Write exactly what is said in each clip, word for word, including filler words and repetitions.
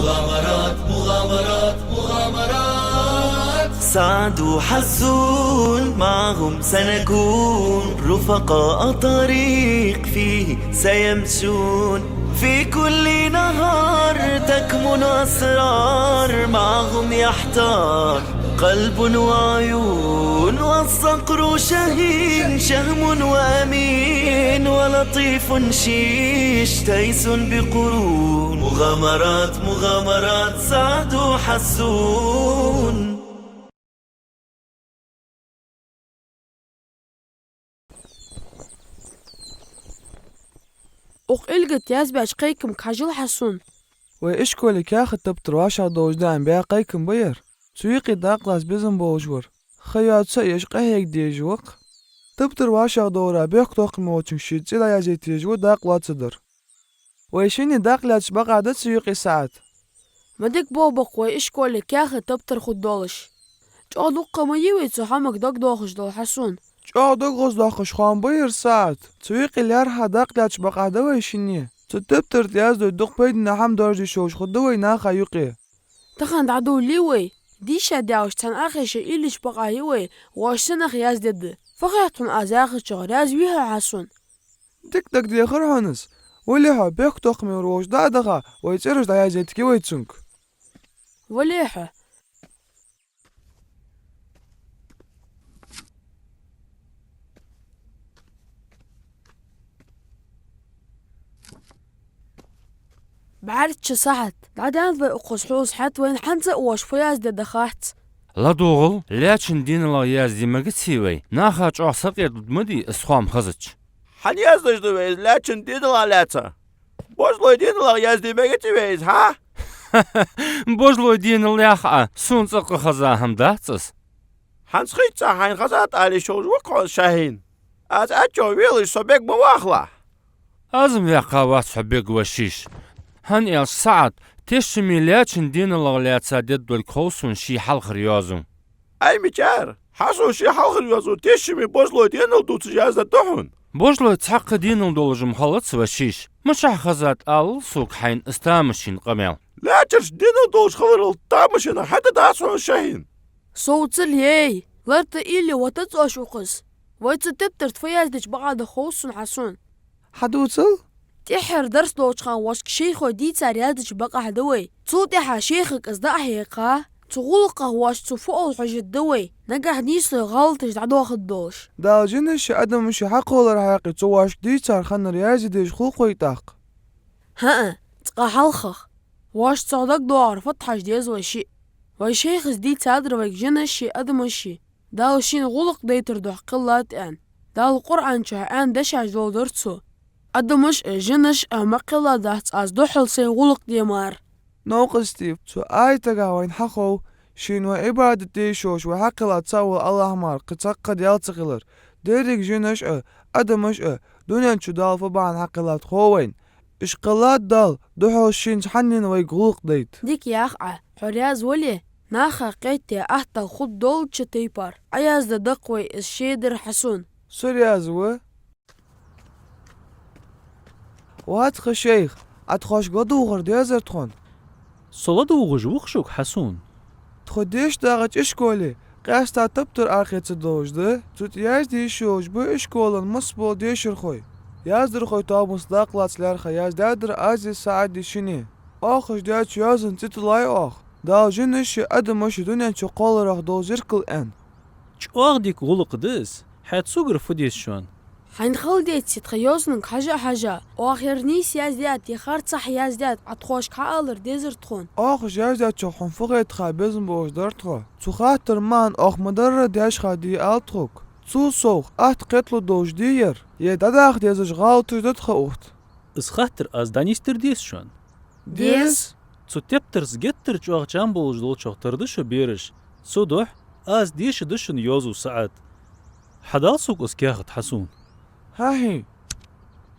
مغامرات، مغامرات، مغامرات. سعد وحسون معهم سنكون رفقاء طريق فيه سيمشون. في كل نهر تكمن أسرار، معهم يحتار قلب وعيون. والصقر شهين، شهم وأمين، ولطيف شيش، تيس بقرون. مغامرات، مغامرات، سعد وحسون. Укх Ӏилгата язбаьча кхайкамга хьажал, Хьасун. Вай ишколе каьхата таптар вӀашагӀдовлаш даим баь кхайкам ба ер. Цу юкъе дакъа лаца безам болаш вар. Ха йоаца а еш къахьега дезаш ва-кх. Таптар вӀашагӀдовлара бехктокхаме волчунга ший цӀи дӀаязъяйта езаш ва дакъа лоацадар. Вай шинне дакъа лаьцача бакъахьа да цу юкъе, СаӀад? Ма дика болх ба-кх вай ишколе каьхата таптар хургдолаш. ЧӀоагӀа дукха ма йий вай цу хӀамага дагадохаш дола, Хьасун. ЧӀоагӀа дог гӀоздоаккхаш хоам ба ер, СаӀад. Цу юкъе лаьрхӀа дакъа лаьцача бакъахьа да вай шинне. Цу таптара тӀа яздой дукха пайдане хӀама доаржадеш йолаш хургда вай наха юкъе. Тахан дӀадоладе вай, дийша даьлча цхьан Ӏохайша уйла йича бакъахьа я вай, воаш сенах яздергда. Фу хет хьона аз яхачох, раьза вий хьо, Хьасун? Дика дагадехар хьона из. Вале хьо, бехктокхаме вар волча дӀа а даха, вай цӀераш дӀаязъяйтаргья вай цунга. Вале хьо. БӀарчча сахьат. ДӀадаьннад вай укхаза хьоса хьат, вайна хӀанз а воаш фу яздергда хац. ЛадувгӀал, лаьчун деналах язде мегац вай, наха чӀоагӀа сакъердалургда ма дий из хоам хезача. ХӀана яздеш да вай из лаьчун деналах лаьца? Божлой деналах язде мегац вай из, хӀа? Божлой денал яхаш, сона цӀаккха хеза хӀама дац из. ХӀанз хийца хьайна хезад ала йиш йолаш ва-кх хьо, Шахьин. Аз аьччо велаш со бега ма вахалахь. Аз-м ваьккха вац хьо бега, ва шиш. ХӀана аьлча СаӀад тешаме лаьчун деналах лаьца дергдолга хов сона ший хьалхара йоазув. Ай, мичара, Хьасун ший хьалхара йоазув тешаме божлой денал дувцаш яздергда хьона? Божлой цхьаккха денал долаш-м хилац, ва шиш. Мичахьа хезад алал сога хьайна из тамашийна къамаьл. Лаьчарча денал долаш хиларал тамашийна хӀаьта дац хьона, Шахьин. Совцале, лар тӀа уйла е, ватац оаш укхаза. Вай цу таптара тӀа фу яздеча бакъахьа да хов сона, Хьасун. Хьадувцал? ТӀеххьара дарс долча хана воашка шайхо дийцар яздеча бакъахьа да вай. Цул тӀехьагӀа шайхага из дӀа а хьекха, цу гӀулакхах воаш цо фу оал хьожаргда вай. Нагахьа нийслой гӀалаташ дӀадоахаргдолаш. Дала жинаши адамаши хьакхоллара хьакъехьа цо воашка дийцар хиннар язде дезаш хул-кх вай тӀаккха. ХӀаа, цкъа хьалхагӀа. Воаш цох дагадоагӀар фатхьаш деза вай шиъ. Вай шайхас дийцадар вайга жинаши адамаши Дала шийна гӀулакх дайтар духьа кхеллад аьнна. Дала Къуръан чу аьнна дешаш дола дар цо. Адамаш а, жинаш а ма кхелладац аз духхьал сайна гӀулакх де мара. Новкъостий, цу аятагахь вайна хьахов, шийна вай Ӏибадат де йиш йолаш вай хьакхелла цаӀ вола АллахӀ мара кхы цхьаккха Даьла ца хилар. Деррига жинаш а, адамаш а дунен чу Дала фу бахьан хьакхеллад хов вайна. Уж кхеллад Дала духхьал шийна хьаннена вайга гӀулакх дайта. Дика йоах Ӏа, хьо раьза вале, наха кхетаде аттагӀа хургдолча тайпара Ӏояздергда-кх вай из шедар, Хьасун. Со раьза ва. Вац-кха, шайх, Ӏа тхоашка ладувгӀар дезар тхона. Со ладувгӀаш ва-кх шуга, Хьасун. Тхо дешаш дагӀача ишколе къаьстта таптар арахеца долаш да, цу тӀа язде йиш йолаш ба ишколан массабола дешархой. Яздархой тоабанца дакъа лаца лаьрхӀа яздаьдар Ази СаӀади шинне. Оаха уж даьча йоазонна цӀи тиллай оаха, Дала жинаши адамаши дунен чу кхолларах дола зеркал аьнна. ЧӀоагӀа дика гӀулакх да из. ХӀаьта цугара фу деза шоана? Хьайна хала деций тха йоазонга хьажа а хьажа, оаха ер нийса яздаьд е харцахьа яздаьд Ӏа тхоашка хьаалар дезар тхона. Оаха уж яздаьчох хьона фу хетаха безам болаш дар тхо. Цу хаттара маӀан оаха ма-дарра даьшха дий ала тхога. Цул совгӀа, атта кхеталургдолаш дий ер, е дӀадаха дезаш гӀалаташ да тха укх тӀа? Из хаттар аз дӀанийсдар деза шоана? Деза. Цу тептарца геттара чӀоагӀа чам болаш долчох тара да шо, бераш. Цудухьа аз дешаргда шун йоазув, СаӀад. Хьадал сога из каьхат, Хьасун. ХӀаа-хӀаа.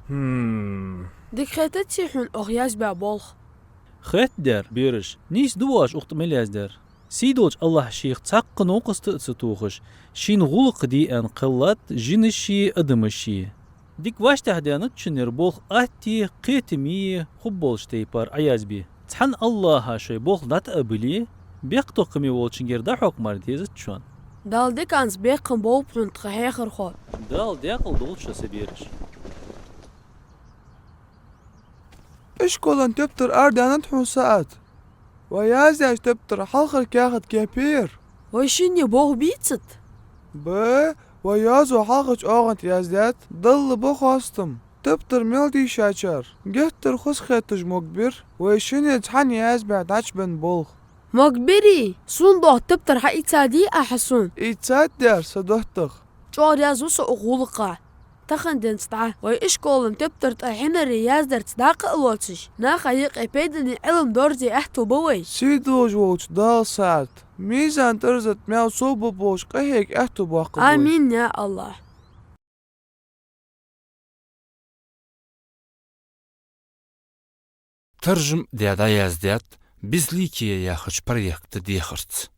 Хм. Дика хетаций хьона оаха язбаь болх? Хетадаьр, бераш. Нийса да оаш укх тӀа мел яздаьр. Сийдолча АллахӀа шийх цхьаккха новкъост а ца тохаш, шийна гӀулакх де аьнна кхеллад жинаши адамаши. Дика вӀаштӀехьадаьннад шун ер болх атте, кхетаме хургболча тайпара Ӏоязбе. Цхьан АллахӀа шоай болх дӀатӀа а билле, бехктокхаме волчунгара дӀахьокха мара дезац шоана. Дала диканца бехкам болба хьона, тха хьехархо. Дала декъала долда шо, са бераш. Ишколан тептар арадаьннад хьона, Саат? Вай яздаьча тептара хьалхара каьхат кепе яр. Вай шинне болх бийцад? Ба, вай йоазув хьалхарча оагӀонца яздаьд, Далла ба хоастам. Тептар мел дийшачар геттара хоза хеташ могабир, вай шинне цхьана язбаь дӀачубенна болх. Могабирий? Сона доагӀа тептар хьаийцадий Ӏа сона? Ийцад дера, са доттагӀа. ЧӀоагӀа раьза ва со укх гӀулакха. Тахан денз дӀа вай ишколан тептар тӀа хьинар яздарца дакъа а лоацаш, наха юкъе пайдане Ӏилма дерзе аьттув ба вай. Сийдолаш волча Дала, Саат, мизан тӀара тӀа маьл совбаргболаш къахьега аьттув боаккхалба вай. Амин, я АллахӀ. Таржам даь дӀаяздаьд «Безликие» яхача проекта дехарца.